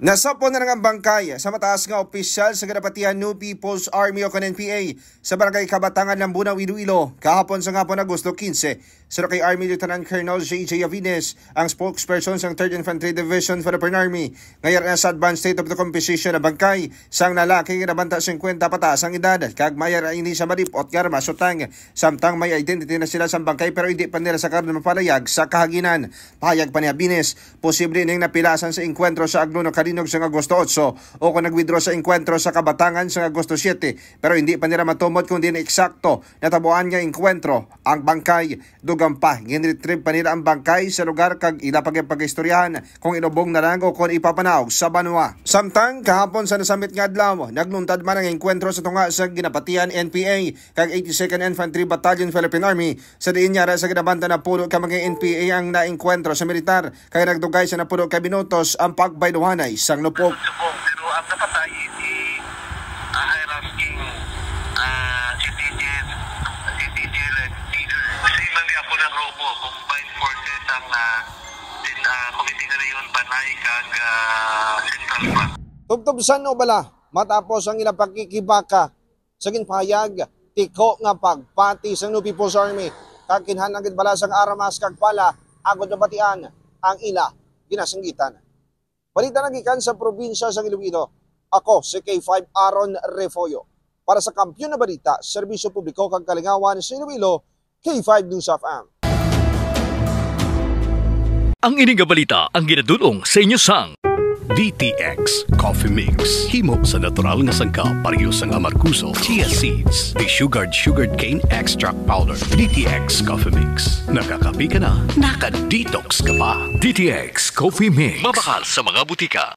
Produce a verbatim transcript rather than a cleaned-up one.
Nasapon na lang ang bangkay sa mataas nga opisyal sa ginapatihan New People's Army o kon N P A sa Barangay Kabatangan, Lambunao, Iloilo, kahapon sa hapon, Agosto quince. Suno kay Army Lieutenant Colonel J J Avines, ang spokesperson sang Third Infantry Division, Philippine Army, nga yara na sa advanced state of decomposition ang bangkay sang lalaki nga nabanta singkwenta pataas ang edad, kag may ara ini sa malip-ot nga armas o tang. Samtang may identity na sila sang bangkay, pero hindi pa nila sa karon mapalayag sa kahaginan. Pahayag pa ni Avines, posible ning napilasan sa engkwentro sa Agluno, Calinog sang Agosto otso o kon nag-withdraw sa engkwentro sa Kabatangan sang Agosto siete, pero hindi pa nila matumod kung diin eksakto natabuan nga engkwentro ang bangkay. Dugang pa, ginretrieve pa nila ang bangkay sa lugar kag ila pa gid pagaistoryahan kung inubong na lang o kon ipapanaog sa banwa. Samtang kahapon sa nasamit nga adlaw, nagluntad man ang engkwentro sa tunga sa ginapatihan N P A kag eighty-second Infantry Battalion, Philippine Army, sa diin yara sa ginabanta napulo ka mga N P A ang naengkwentro sa militar, kay nagdugay sa napulo ka minutos ang pagbayluhanay sang lupok. Subong, pero ang napatay si, ah, high-ranking, ah, C T G, C T G leader. Same man gyapon ang grupo, combined forces ang, ah, din, ah, Committee Region Panay kag, ah, Central Front. Tubtob san-o bala matapos ang ilang pakikibaka sa ginpahayag, tiko nga pagpati sang New People's Army, kag kinahanglan gid bala sang armas kag bala agod mabatian ang ila ginasanggitan. Balita na gikan sa probinsya sang Iloilo. Ako si K five Aaron Refollo. Para sa Kampiyon na Balita, Serbisyo Publiko kag Kalingawan sa Iloilo, K five News F M. Ang ini nga balita ang ginadul-ong sa inyo sang D T X Coffee Mix. Himo sa natural nga sangkap, pareho sang amargoso, chia seeds, desugared sugarcane extract powder. D T X Coffee Mix. Nakakape ka na, naka-detox ka pa. D T X Coffee Mix. Mabakal sa mga butika.